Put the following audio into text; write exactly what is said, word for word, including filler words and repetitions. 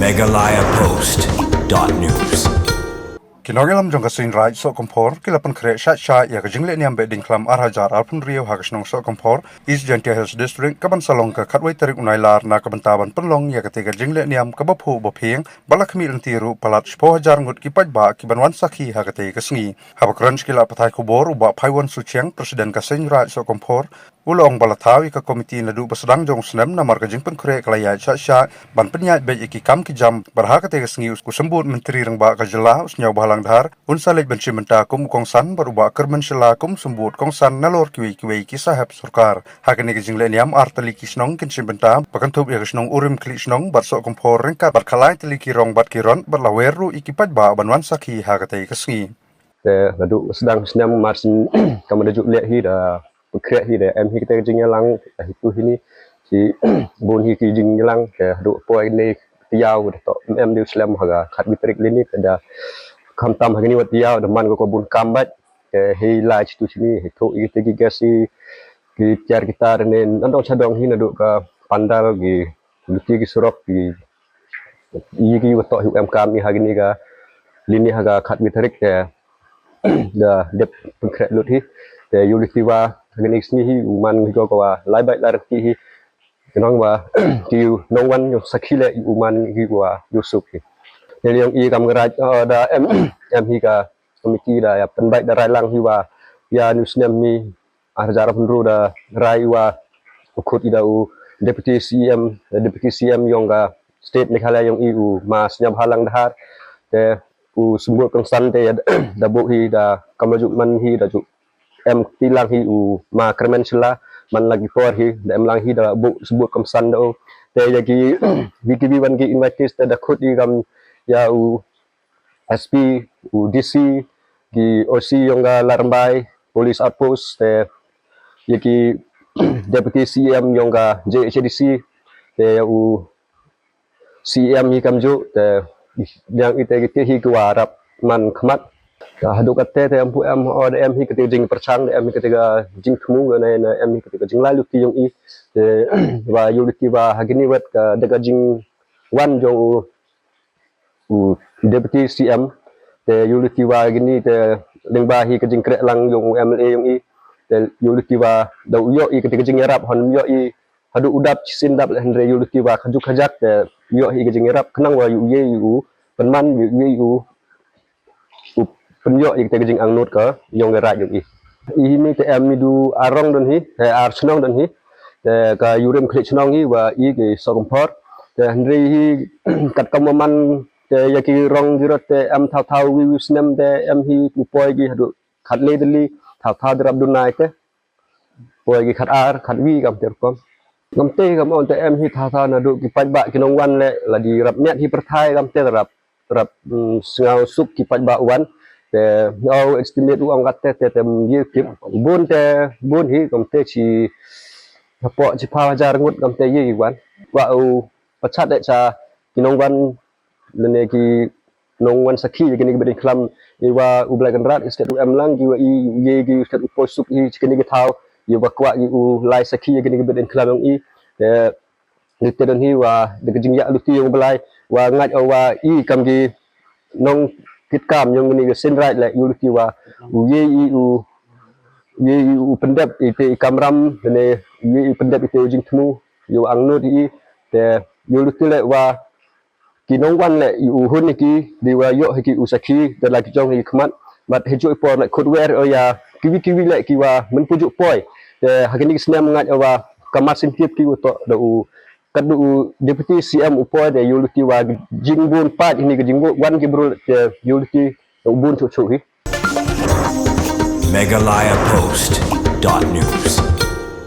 Meghalaya Post dot news. Ki nongïalam jong ka Seiñ Raij Sohkymphor ki la pynkhreh shah shah ïa ka jingleh niam Behdeiñkhlam ar hajar arphew hynriew ha ka shnong Sohkymphor, East Jaintia Hills District, ka ban sa long ka khatwei tarik u Nailar na ka bynta ban pynlong ïa katei ka jingleh niam kaba phuh ba phieng, ba la khmih lynti ruh palat shiphew hajar ngut ki paidbah ki ban wan sakhi ha katei ka sngi. Haba kren sha ki lad pathai khubor, u Bah Phaiwon Suchiang, President ka Seiñ Raij Sohkymphor, u la ong ba la thaw ïa ka komiti naduh ba sdang jong u snem namar ka jingpynkhreh ka la ïaid shah shah ban pynïaid beit ïa ki kam ki jam, bad ha katei ka sngi u Symbud Myntri Rangbah ka jylla, u Sniawbhalang Dhar, un sa leit ban shim bynta kum u kongsan bad u Bah Kyrmen Shylla kum u Symbud kongsan nalor kiwei kiwei ki sahep sorkar. Ha kane ka jingleh niam ar tylli ki shnong kin shim bynta, ba kynthup ïa ka shnong Umryngkhlieñ Shnong bad Sohkymphor ryngkat bad khatlai tylli ki rong bad ki rot, bad la wer ruh ïa ki paidbah ban wan sakhi ha katei ka sngi. Te naduh sdang snem mar syn kam da ju leh hi da pynkhreh hi da em hi katei ka jingïalang, da hi tu hi ni, shibun hi ki jingïalang, te haduh poi ne tayaaw da toh em em dei u slem ha ka khatwei tarik lini, te da khamtam ha kini wat tayaaw da man ko ko bun kam bad, te hi lai shi tu shi ni, hi tu ïa ki gas hi, ki tiar ki tar ne, nadong shadong hi naduh ka pandal ki, luti ki surok ki, ïa ki wa toh hi em kam ïa ha kini ka, lini ha ka khatwei tarik te, da dep pynkhreh lut hi, te ïa luti wa ha kini ka sngi hi u man hi ko ko wa lai bait lai rti hi, ki nong wa, ki nongwan ïa sakhi leh u man hi wa ïa suk hi. Te ïong i kam ngaraj, eh, da em, em hi ka komiti da ïa pynbait da rai lang hi wa, ïa ni u snem ni, ar hajar arphew hynriew da rai wa u khot i da u Deputy C M, Deputy C M ïong ka State Meghalaya ïong i u Ma Sniawbhalang Dhar, te u Symbud kongsan te da buh hi da kam la ju man hi da ju em ti lang hi u Ma Kyrmen Shylla, man la ki por hi da em lang hi da buh Symbud kongsan da u, te ïa ki V K V wan ki invitees te da khot i kam ïa u S P, u D C, ki O C ïong ka Lad Rymbai Police Outpost, te ïa ki Deputy C M ïong ka J H A D C, te u C M hi kamjuh, te ïa ite ki te hi ki wa rap man khmat. Te haduh kate te em pu em o da em hi kate jingpyrshang, da em hi kate ka jingthmu, ne, ne em hi kate ka jinglai luti ïong i, te wa ïa luti wa ha kini wat ka da ka jingwan jong u u Deputy C M, te ïa luti wa kini te lyngba hi ka jingkreh lang ïong u M L A ïong i, te ïa luti wa da u ïoh i kate ka jingïarap, hon ïoh i haduh u dap shisien dap leh, hynrei ïa luti wa ka juk ka jak te ïoh i ka jingïarap, khnang wa ïa u ïa u pynman, ïa u ïa u u pynïoh i kate ka jingangnud ka ïong ka raid ïong i. I hi ni te em i du ar rong don hi, eh, ar shnong don hi. Te ka Umryngkhlieñ Shnong hi wa i ka Sohkymphor. Te hynrei hi kat kam wa man te ïa ki rong ki rot te em thaw thaw wi wi snem te em hi u poi ki haduh khatlai tylli, thaw thaw da rap dun nai te poi ki khat ar, khat wi kam te rukom. Kam te kam on te em hi thaw thaw naduh ki paidbah ki nongwan leh la di rap miat hi pyrthai kam te rap, rap, mm, sngaw suk ki paidbah wan. Te ïa u estimate u ong kat te, te, te ym ïa kip. Bun te, bun hi kam te shi hapoh shiphew hajar ngut kam te ïa wan. Wa u pachat de cha ki nongwan lane ki nongwan sakhi ïa kine ki Behdeiñkhlam, i wa u Blai Kynrad, i stet u em lang, ki wa i, i, ki stet u poi suk i, kine ki thaw, i wa kwah i u lai sakhi ïa kine ki Behdeiñkhlam ïong i, eh, lite don hi wa, da ka jingïaid luti ïong u Blai, wa ngait o wa i kam ki nongkitkam ïong kine ki Seiñ Raij leh, ïa luti wa, u ïa i u, ïa i u pyndep, i te i kamram, lane, ïa i pyndep, i te u jingthmu, ïa u angnud i, te, ïa luti leh wa, ki nongwan leh i u hun hi ki, di wa ïoh hi ki u sakhi, da la ki jong hi khmat, bad hi juh i por leh khut wer o ïa, kiwi kiwi leh ki wa, mynpu juh poi. Te ha kini ki snem ngait o wa, ka mat sngewthuh ki u toh, da u, kat u Deputy C M u poi, te ïa luti wa, jingbun pat, hini ki jingbun, wan ki brul, te ïa luti, da u bun chuh chuh hi. Meghalaya Post dot news.